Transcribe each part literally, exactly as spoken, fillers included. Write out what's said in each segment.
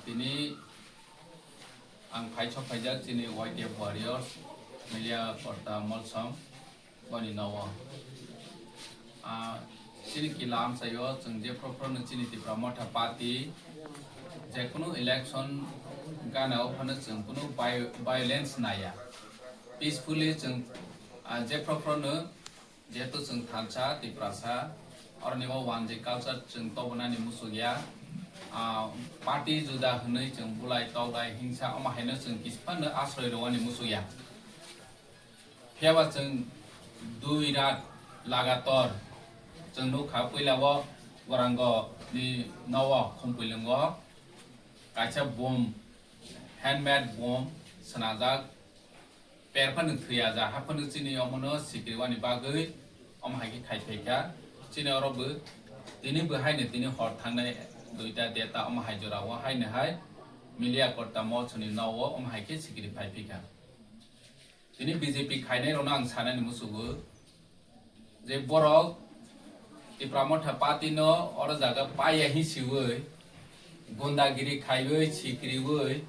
Tini ang phai sok phaijak chini Y T F Warriors, Melia Korta Molsom, boni nogo. Ah, chini kila amchaio chwng jephru phru no chini Tipra Motha Party, jekunu election gana o phano chwng kunu vi-, violence naya. Peacefully chwng, ah, jephru phru no Jehetu chwng thansa, Tiprasa, oroni o wanjwi culture chwng tobonani muchukya. Ah, party juda hwnwi chwng bulai, tokdai, hingsa, omo haino chwng kisa phano asroi rwani muchukya. Phiyaba chwng dui rat lagator chwng nukha, puila o Gorango ni nogo Khumpuilwngo kaisa bom, handmade bom swnajak. Per phano thwiya ja, ha phano chini omono sikriwani bagwi omo hai khe khai phaikha. Chini oro bo tini bo haino tini hor thangnai duita deta omo hai jora o haino hai Melia Korta Molsomni nogo omo hai khe sikri phai phikha. Tini B J P khainai rokno ang sanani musugo. Je borok Tipra Motha Party no oro jaga paiya hi siwi, gundagiri khaiwi, sikriwi,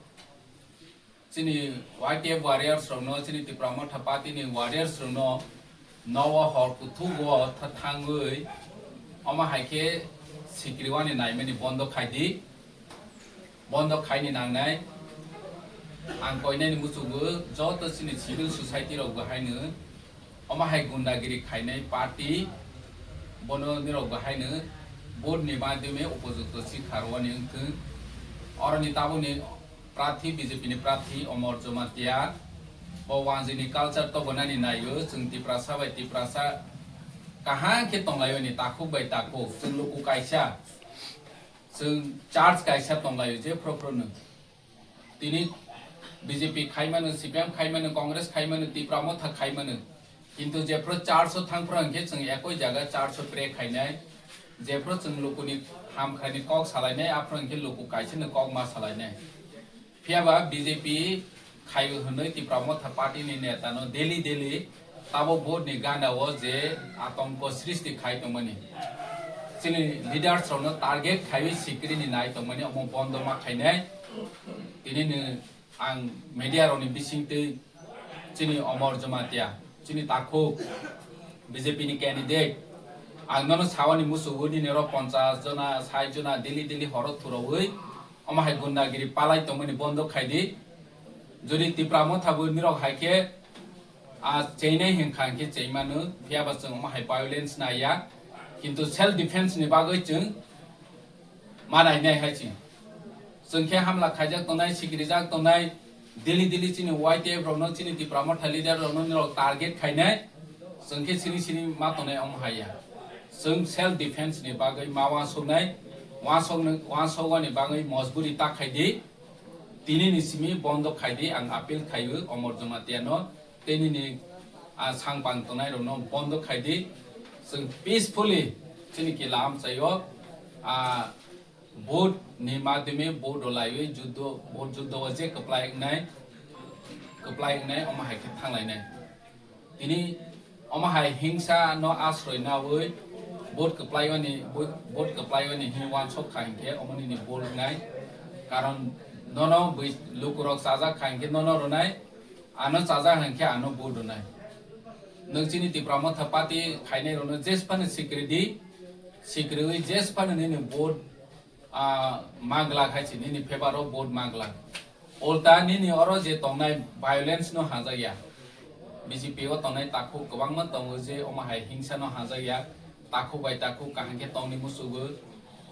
chini Y T F warriors rokno, chini Tipra Motha Party ni warriors rokno nogo hor kuthugo tha-, thangwi omo hai khe sikriwani naimani bondo khai di. Bondo khaini nangnai. Ang koinani muchungo joto chini civil society rok bo haino omo hai gundagiri khainai party bono nirok bo haino vote ni madhyome upojukto sikha rwani wngthwng. Oroni tabukni prathi, B J P ni prathi Omor Jamatia bo wanjwini culture tobonani naio, chwng Tiprasa bai Tiprasa kaham khe tonglaio ni takhuk bai takhuk, chwng luku kaisa. Chwng church kaisa tonglaio, jephru phru no. Tini B J P khaimano, C P M khaimano, Congress khaimano, Tipra Motha khaimano. Kintu jephru church o thangphru hwnkhe chwng ekoi jaga church o pray khainai. Jephru chwng lukuni hamkhaini kok salainai, aphru hwnkhe luku kaisano kok ma salainai. Phiyaba B J P khaio hwnwi Tipra Motha Party ni neta no daily daily tabuk vote ni gana o je atongko srishti khai tongmani, chini leaders rok no target khaiwi sikiri ni nai tongmani, omo bondo ma khainai. Tini ni ang media rok ni bising twi chini Omor Jamatia, chini takhuk B J P ni candidate, ang nono sawani musugo nini oro ponchas jona, sait jona daily daily horo thuraui omo hai gundagiri palai tongmani bondo khai di. Jodi Tipra Motha bo nirok hai khe, a, cheinai hinkha hinkhe cheimano, phiyaba chwng omo hai violence naiya. Kintu self defense ni bagwi chwng ma nainai hai chwng. Chwng khe hamla khaijak tongnai, sikrijak tongnai, daily daily chini Y T F rokno, chini Tipra Motha leader rokno nirok target khainai. Chwng khe sini sini ma tongnai omo haiya. Chwng self defense ni bagwi ma uansuknai, uansuknai, uansukmani bagwi mojburi ta khai di. Tini ni simi bondo khai di, ang appeal khaio Omor Jamatia no, tei nini, ah, sangpang tongnai rok no bondo khai di. Chwng peacefully chini kila amchaio, ah, vote ni madhyome vote rwlaiwi juddo, vote juddo o je kwplai wngnai, kwplai wngnai omo hai khe thanglainai. Tini omo hai hingsa no asroi naui vote kwplai mani, vote, vote kwplai mani hini uansuk kha hinkhe omo nini vote wngnai. Karon nono bui lukurok chajak kha hinkhe nono rwnai, ano chajak hinkhe ano vote rwnai. Nwng chini Tipra Motha Party khainai rokno jesphano sikri di, sikriui jesphano nini vote, ah, ma glak hai se, nini favour o vote ma glak. Ulta nini oro je tongnai violence no hajak ya. B J P o tongnai takhuk kwbangma tongo je omo hai hingsa no hajak ya. Takhuk bai takhuk kaham khe tongni musugo.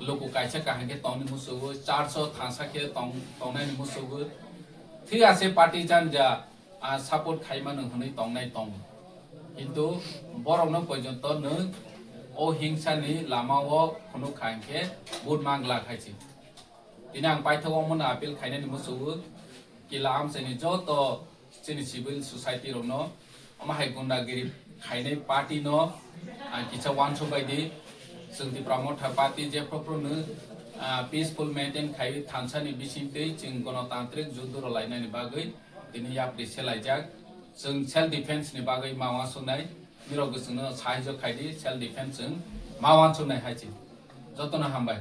Luku kaisa kaham khe tongni musugo. Church o thansa khe tong-, tongnai ni musugo. Thik ase party jan ja, ah, support khai mano hwnwi tongnai tongo. Kintu borokno porjonto nwng o hingsa ni lama o phunuk kha hinkhe vote ma glak hai se. Tini ang paithak omono appeal khainani musugo, kila amchaini joto chini civil society rokno, omo hai gundagiri khainai party no ang kisa uansuk bai di. Chwng Tipra Motha Party jephru phru no, ah, peaceful maintain khaiwi thansa ni bisingtwi chwng gonotantrik juddo rwlainani bagwi tini yapri selaijak. Chwng self defense ni bagwi ma uansuknai, nirok bo chwngno sahajyo khai di, self defense chwng ma uansuknai hai se. Jotono hambai.